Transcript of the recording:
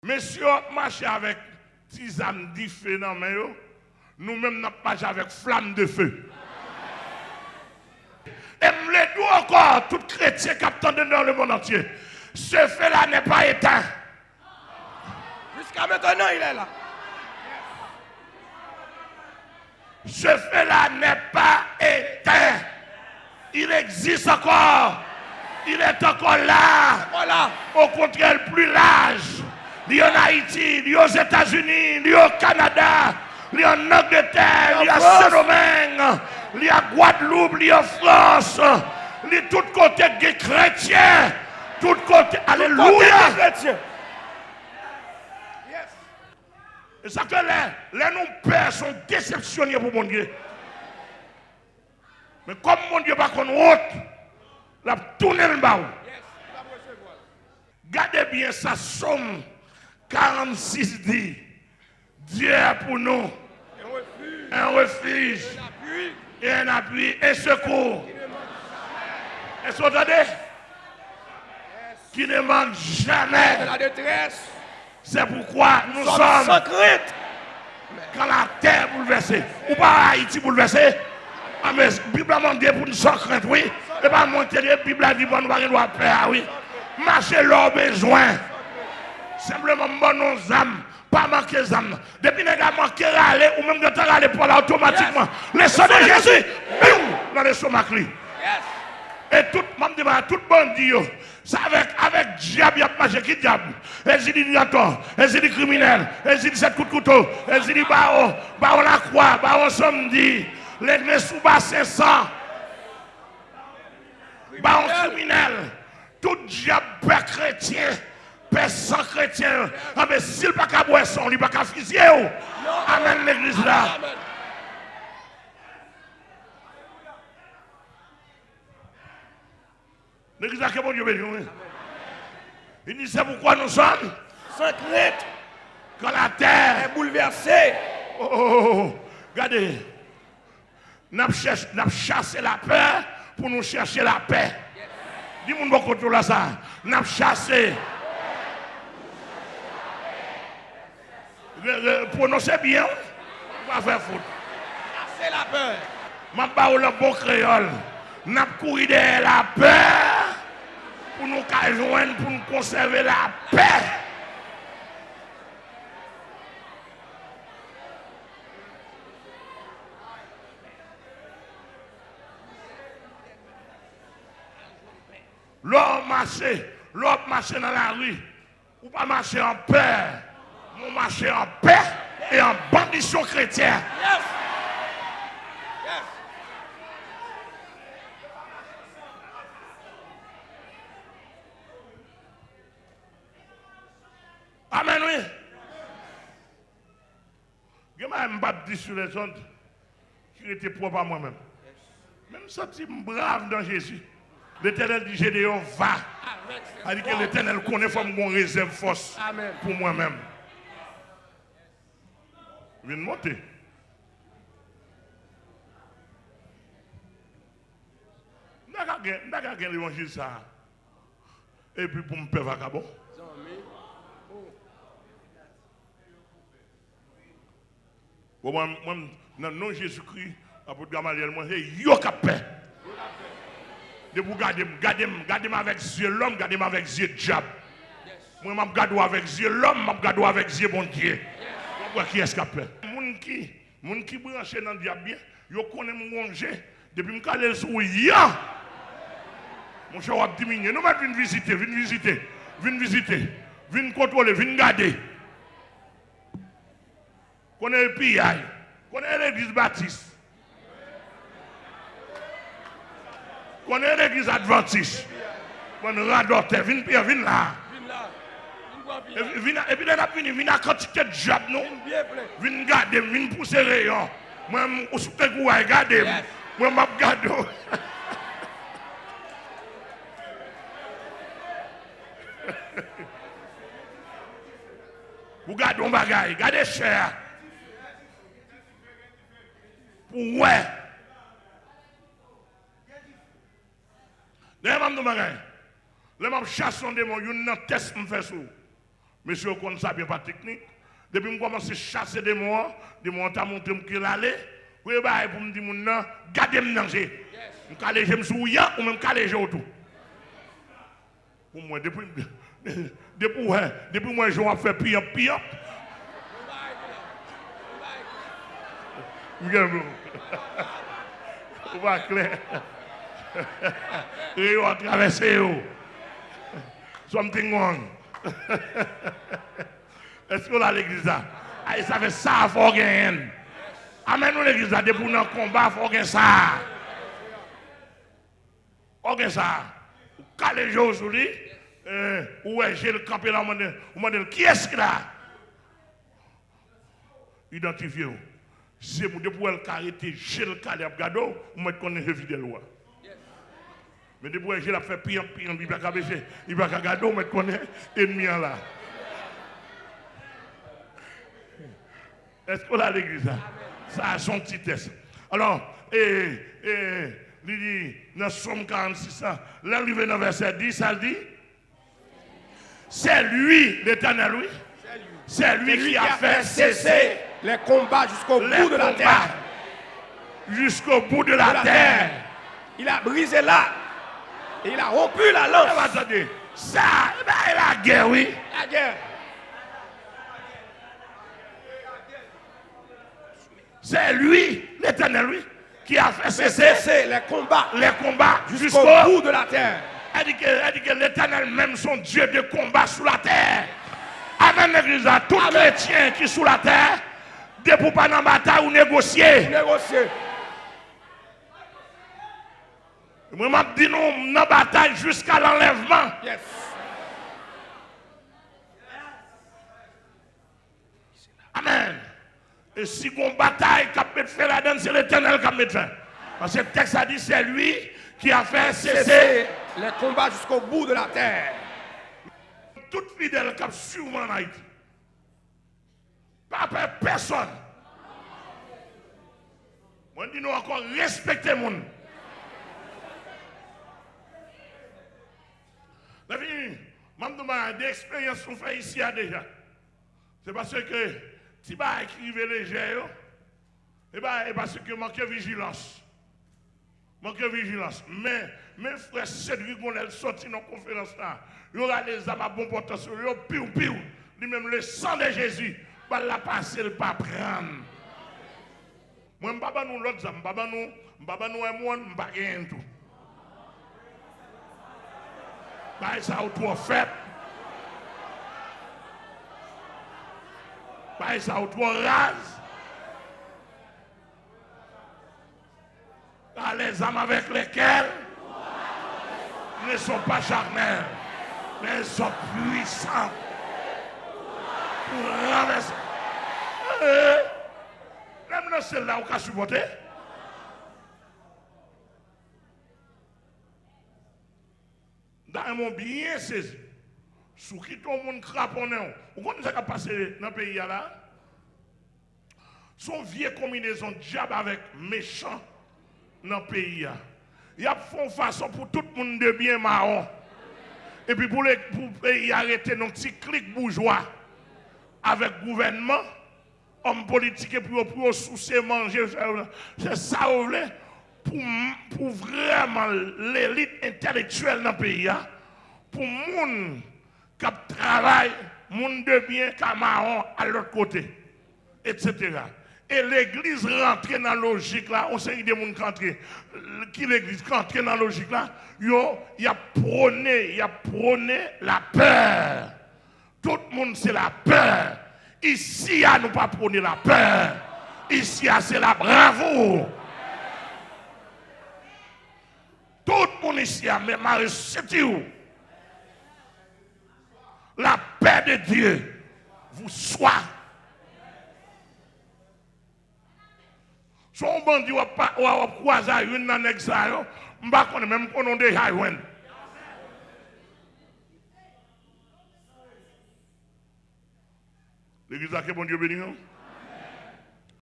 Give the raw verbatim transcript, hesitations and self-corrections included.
Mesye yo ap mache avèk ti zam dife nan men yo, nou menm n ap mache avèk flamme de feu. E m vle di w ankò, tout kretyen k ap tande m dans le monde entier, ce feu-là n'est pas éteint. Jusqu'à maintenant, il est là. Ce feu-là n'est pas éteint. Il existe encore. Il est encore là. Voilà. Au contraire, plus large. Li an Ayiti, li Ozetazini, li o Kanada, li an Angletè, li a Sendomeng, li a Gwadloup, li an Frans, li tout kote k gen kretyen, tout kote, alelouya. Tout kote k gen kretyen. E sa k fè lè, lè nou pè, se yon desepsyon l ye pou Bondye. Men kòm Bondye pa konn wont, l ap tounen l ba w. Gade byen sa Sòm karannsis di, Dieu est pour nous un refuge et un appui, un secours. Èske w tande? Qui ne manque jamais. C'est pourquoi nous sommes sans crainte quand la terre est bouleversée. Ou pa wè Ayiti boulvèse? A, men Bib la mande pou n san krent, wi. E pa mwen ki te di, Bib la di, bon, nou pa gen dwa pè a, wi. Mache lè w bezwen. Senpleman, m ban nou zam. Pa manke zam nan. Depi nèg la manke rale, ou menm gentan rale pa w la otomatikman. Le sang de Jésus, biw, nan lestomak li. E tout, m ap di, tout bandi yo, sa avèk, avèk dyab y ap mache. Ki dyab? Ezili Dyaton, Ezili kriminèl, Ezili sèt kout kouto, Ezili Bawon, Bawon Lakwa, Bawon Sanmdi, legliz sou basen san, Bawon kriminèl. Tout dyab pè kretyen, pè san kretyen. Anben, si l pa ka bwè san w, li pa ka fizye w. Amèn, legliz la. Legliz la, ke Bondye beni w, wi. Il dit, c'est pourquoi nous sommes sans crainte quand la terre est bouleversée. Oh, oh, oh, oh. Gade. N ap chèch-, n ap chase lapè pou nou chèche lapè. Di moun bò kote w la sa. N ap chase. Re-, re-, pwononse byen, wi. Ou pa fè fout. Chase lapè. M ap ba w l an bon kreyòl. N ap kouri dèyè lapè pou nou ka jwenn, pou n konsève lapè. Lè w mache, lè w ap mache nan lari, ou pa mache an pè, men w mache an pè e an bandisyon kretyen. Amèn, wi. Gen bagay m p ap di sou lèzòd ki rete pwòp a mwen menm. Men m santi m brav nan Jezi. Letènèl di Jedeyon, va. Sa di ke Letènèl konnen fò m gon rezèv fòs pou mwen menm. Vin monte. M ta ka gen, m ta ka gen levanjil sa a. Epi pou m pè vakabon. Bon, mwen, mwen, nan non Jezikri, apot Gamalyèl, mwen se yo k ap pè. Depi w gade m, gade m, gade m avèk zye lòm, gade m avèk zye dyab. Mwen, m ap gade w avèk zye lòm, m ap gade w avèk zye Bondye. W ap wè kiyès k ap pè. Moun ki, moun ki branche nan dyab byen, yo konnen m gon je. Depi m kale l sou ou, yan! Monchè, w ap diminye. Non, mèt, vin vizite, vin vizite, vin vizite, vin kontwole, vin gade. Konnen e piyay. Konnen e legliz batis. Konnen e legliz advantis. Bann radòtè, vin piyay, vin la. Vin la. Vin pran piyay. Epi, vin a, epi lè n ap vini, vin a kantite dyab nou. Vin byen plen. Vin gade m, vin pouse reyon. Mwen, m, ou sou te gouray, gade m. Yes. Mwen, m ap gade w. Pou gade yon bagay, gade chè a. Pou wè. Dayè, m ap di w bagay. Lè m ap chase yon demon, youn nan tès m fè sou ou. Mesye yo konn sa byen, pa teknik. Depi m kòmanse chase demon an, demon an ta montre m ke l ale. Premye bagay pou m di moun nan, gade m nan je. M kale je m sou ou, yan, ou menm kale je w tou. Pou mwen, depi, depi w wè, depi w wè jan w ap fè piyanp, piyanp. M gen, ou pa klè. Reyo a travèse yo. Something wrong. Èske w la legliz la? Ay, sa fè sa fò w genyen. Amèn, nou legliz la, depi w nan konba, fò w gen sa. Fò w gen sa. Ou kale je w sou li, eh, ou wè je l kanpe la, ou mande, ou mande l, "Kiyès ki la?" Idantifye w. Se moun, depi w wè l ka rete, je l kale ap gade w, ou mèt konnen se fidèl ou a. Men depi w wè je l ap fè piyanp, piyanp, li pa ka bese, li pa ka gade w, ou mèt konnen ènmi an la. Èske w la legliz la? Sa a se yon ti tès. Alò, e, e, li di nan Sòm karannsis la, lè l rive nan vèsè dis, sa l di? C'est lui, l'Éternel, oui. C'est lui qui a fait cesser les combats jusqu'au bout de la terre. Jusqu'au bout de la terre. Il a brisé l'arc et il a rompu la lance. Sa, e bagay lagè, wi. La guerre. C'est lui, l'Éternel, oui, qui a fait cesser les combats, les combats jusqu'au bout de la terre. Sa di ke, sa di ke Letènèl menm se yon Dye de konba sou latè. Amèn, legliz la. Tout kretyen ki sou latè, depi w pa nan batay, ou negosye. Ou negosye. Mwen, m ap di nou, m nan batay jiska lanlèvman. Yes. Amèn. E si gon batay k ap met fen ladann, se Letènèl k ap met fen. Paske tèks la di, c'est lui qui a fait cesser les combats jusqu'au bout de la terre. Tout fidèl k ap swiv mwen ann Ayiti, pa pè pèsonn. Mwen di nou ankò, respekte moun. Lèfini, m ap di w bagay, de eksperyans nou fè isi a deja. Se paske ti bagay ki rive lejè yo, e ba, e paske manke vijilans. Manke vijilans. Men, men frè Cedric Gon lè l sòti nan konferans la, yo rale zam a bon pòtansyon, yo piw, piw. Li menm, le sang de Jésus, bal la pase, l pa pran. Mwen, m pa ban nou lòt zam, m pa ban nou, m pa ban nou M one, m pa genyen l tou. Bagay sa yo twò fèb. Bagay sa yo twò raz. Car les armes avec lesquelles ne sont pas charnelles, mais elles sont puissantes pour renverser. Eh, lè m nan syèl la, ou ka sipòte? M ta renmen w byen sezi. Si w kite yon moun kraponnen w, ou konn sa k ap pase nan peyi a la? Se yon vye konbinezon dyab avèk mechan nan peyi a. Y ap fè yon fason pou tout moun de byen mawon. Epi pou le, pou peyi a rete nan ti klik boujwa avèk gouvènman, òm politik, epi yo, pou yo souse, manje, se sa yo vle, pou, pou vrèman lelit entèlektyèl nan peyi a, pou moun k ap travay, moun de byen ka mawon al lòt kote, etsetera. E legliz rantre nan lojik la, yon seri de moun k antre, ki legliz k antre nan lojik la, yo, y ap pwone, y ap pwone lapè. Tout moun se lapè. Isi a, nou pa pwone lapè. Isi a, se labravou. Tout moun isi a, men mare senti w. La paix de Dieu vous soit. Se yon bandi w ap pa, w ap kwaze a youn nan nèg sa yo, m pa konnen, men m konnen w deja jwenn. Legliz la, ke Bondye beni nou.